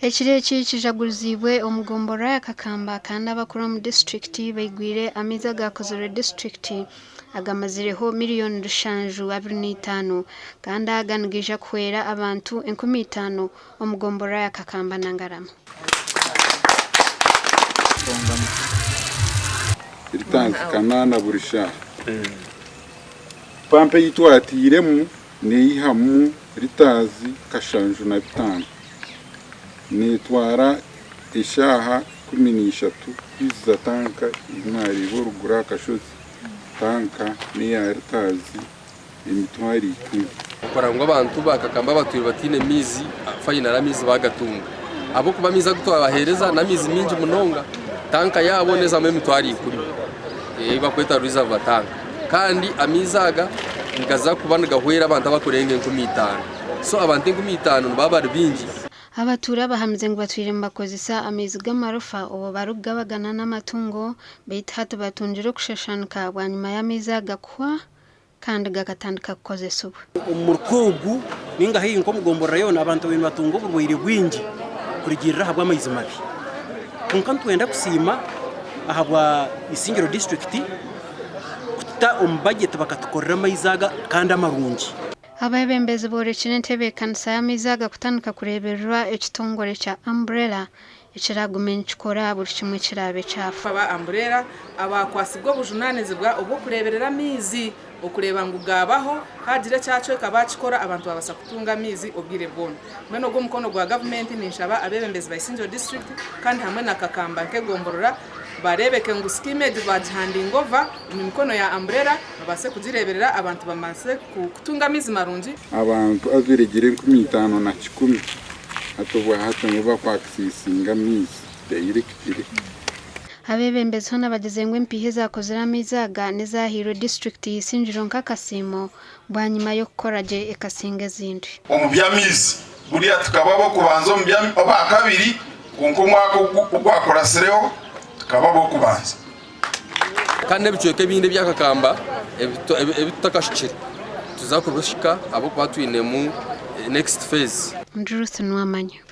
Ekiro eki kijaguriziibwe omu gomborora ya Kakamba kandi abakuru omu disiturikiti baigwire amaizi agaakozirwe disiturikiti agamazireho miriyoni rushanju 25 kandi aga nigaija kuhwera abantu 5000 omu gomborora ya Kakamba na Ngarama. Eritandikana buri shaaha. Pampa ei twatairemu Neihamu litaazi 75. Neetwara eshaaha 13 kwijuza tanka ei mwareeba oruguru aha kashozi. Tanka n'eya litaazi 10,000. Okora ngu abantu ba Kakamba abatwire bataine maizi fayinari amaizi bagatunga ahabw'okuba amaizi agu twabaheereza n'amaizi maingi munonga. Tanka yaabo neezamu 10,000 ei barikweta reserve tank. Kandi amaizi aga nigaza kuba nigahwera abantu abarikurenga 5,000. So abantu 5,000 nibaba bari baingi. Abatuura bahamize ngu batwire nibakozesa amaizi g'amarofa obwo barikugabagana n'amatungo beitu hati batungire okushashanuka bwanyima y'amaizi aga kuhwa kandi gakatandika kukozesibwa. Omu muruka ogu ninga haihi nk'omu gomborora yoona abantu babaire nibatunga oburwaire bwingi kurugiirira ahabw'amaizi mabi. Kwonka nitwenda kusiima ahabwa Isingiro disiturikiti kututa omu bajeti bakatukorera amaizi aga kandi amarungi. Abeebembezi boorekire entebeekanisa y'amaizi aga kutandika kureebererwa ekitongore kya Umbrella ekiragume nikikora buri kimwe ekiraabe kyafa. Aba Umbrella abaakwatsibwe obujunaanizibwa obw'okureeberera amaizi okureeba ngu gaabaho, haagira ekyacweka baakikora abantu baabaasa kutunga amaizi obwire bwona. Mbwenu ogu omukono gwa gavumenti ninshaba abeebembezi ba Isingiro disiturikiti kandi hamwe na Kakamba nk'egomborora bareebeke ngu sikiimu egi baagihandinga ova omu mikono ya Umbrella babaase kugireeberera abantu babaase kutunga amaizi marungi. Abantu aberegire 5100 hati obwahati nibo bakwakisesinga amaizi dayirekitire. Abeebembezi hoona bagize ngu empiiha ezaakozire amaizi aga n'ezaahairwe disiturikiti ya Isingiro nk'akasiimo bwanyima y'okukora gye ekasinga ezindi. Omu by'amaizi buriya tukaba ab'okubanza omu abakabiri kwonka omwaka ogwakuratsireho tukaba ab'okubanza. Kandi n'ebicweka ebindi ebyakakamba ebi tutakashukire nituza kubishika ahabw'okuba twinemu next phase. Ndi Ruth Nuwamanya.